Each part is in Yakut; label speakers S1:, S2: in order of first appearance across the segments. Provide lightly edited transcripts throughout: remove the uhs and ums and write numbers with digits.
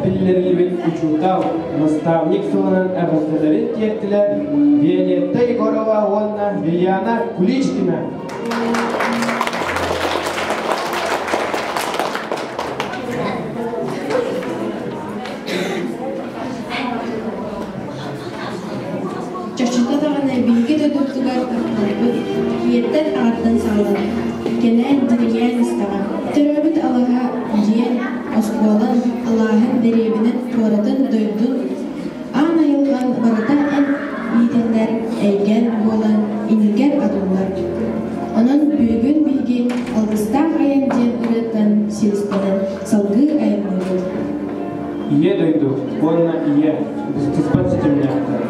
S1: биллэриллибит учуутал, наставник сылынан эҕэрдэлэрин тиэртилэр Виолетта Егорова уонна Лилиана Куличкина.
S2: Чочута даҕаны биһиги дойдубутугар тапталбыт ийэттэн аҕаттан саҕаланар, кэлээн дириҥээн истэҕэ. Төрөөбүт алаһа дьиэн, оскуолан, алааһын, дэриэбинэн, куоратын, дойдун, аан айылҕан барыта эн иитэннэр эйгэн буолан иннигэр атыллар. Онон бүгүн биһиги Алгыстаах айан диэн ырыаттан силистэнэн салгыы айанныыбыт.
S1: Ийэ дойду уонна ийэ быстыспат ситимнээхтэр.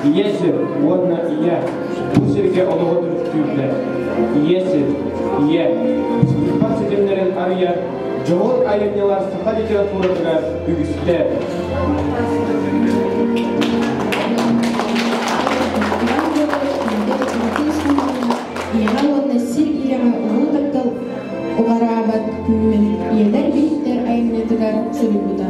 S1: Ийэ сир уонна ийэ бу сиргэ олоҕу төрүттүүллэр. Ийэ сир, ийэ быстыспат ситимнэрин арыйар дьоһун айымньылар саха литературатыгар үгүстэр.
S2: Ийэҕэ уонна сир ирэҕэ улуу таптал уҕараабат күүһүн ийэлэр биһиктэр айымньытыгар суруйбута.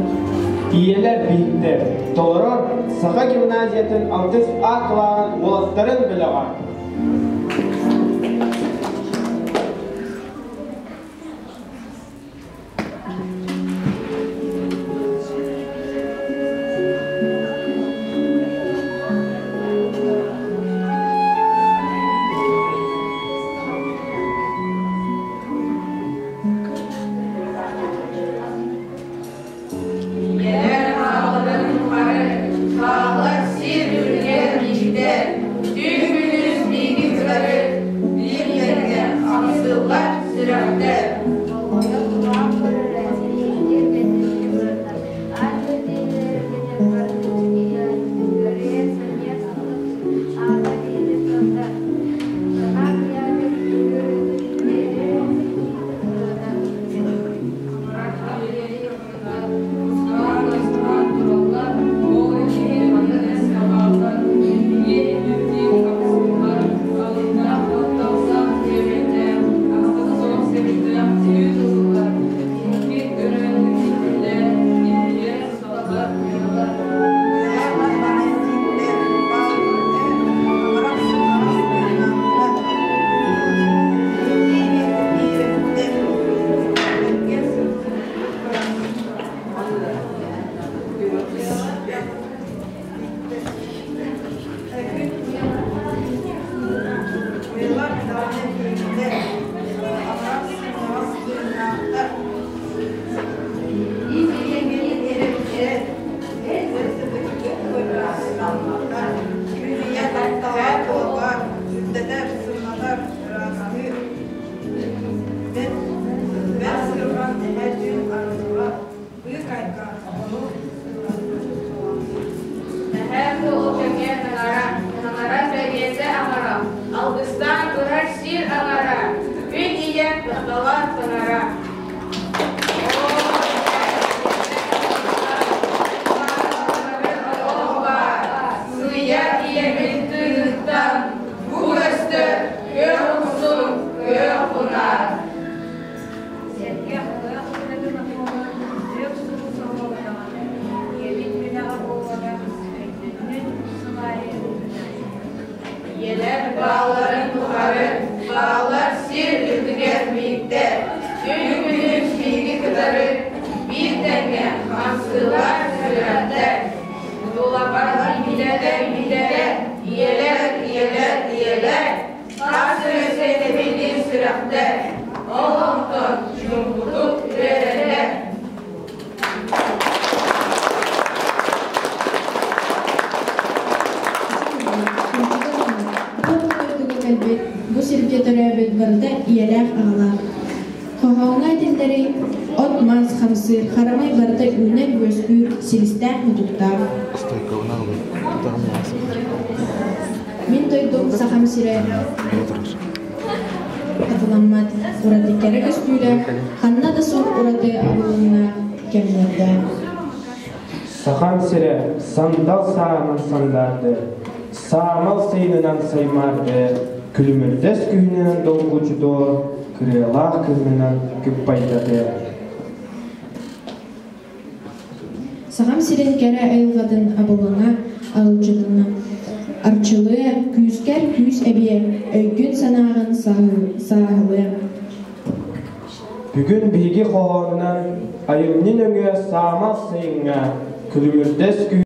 S1: Ийэлэр биһиктэр толорор Саха гимназиятын алтыс А кылааһын уолаттарын бөлөҕө.
S3: Ийэлэр ааларын тухары хаалар сир үрдүгэр биирдэ, түүн-күнүс миигин кытары биир кэмҥэ хамсыыллар сүрэхтэр. Алгыстаан турар сир аҥара, күн ийэ кыһалҕа таҥара. Сыыйа ийэбин тыыныттан, бу көстөр күөх уксун, күөх кунаар.
S4: Сэргэх ыах ырыгын оһуоҕун күөх сулус оһуоллаҕына, ийэбит бэлэҕэ буолара өйдөтүнэн сыл аайы ыытыллар.
S3: Ийэлэр баалларын тухары бааллар сир үрдүгэр биирдэ, күн-күнүс биһиги кытары биир тэҥҥэ хамсыылар, сүрэхтэр. Тулабар билэлэр, билэлэр, ийэлэр, ийэлэр, ийэлэр, хас өссө тэбилин сүрэхтэр, ол онтон чуумпутук үөрэллэр.
S2: Дойдуга кэлбит, бу сиргэ төрөөбүт барыта ийэлээх аҕалаах. Хоһооҥҥо этиллэри от-мас хамсыыр, харамай барыта үүнэр-үөскүүр силистээх-мутуктаах. Мин дойдум Сахам сирэ хатыламмат ураты кэрэ көстүүлээх, ханна да суох ураты абылаҥнаах кэмнэрдээх.
S1: Сахам сирэ сандал саанан сандаарды, саамал сайынынан саймаарды, күлүмүрдэс күһүнүнэн долгучутуо, кырыалаах кыһынынан күппайдатыа.
S2: Сахам сирин кэрэ айылҕатын абылаҥа арылдьытына арчылыа, күүскэр күүс эбиэ, өйгүн-санааҕын сааһылыа.
S1: Бүгүн биһиги хоһоонунан айымньы нөҥүө саамал сайыҥҥа күлүмүрдэс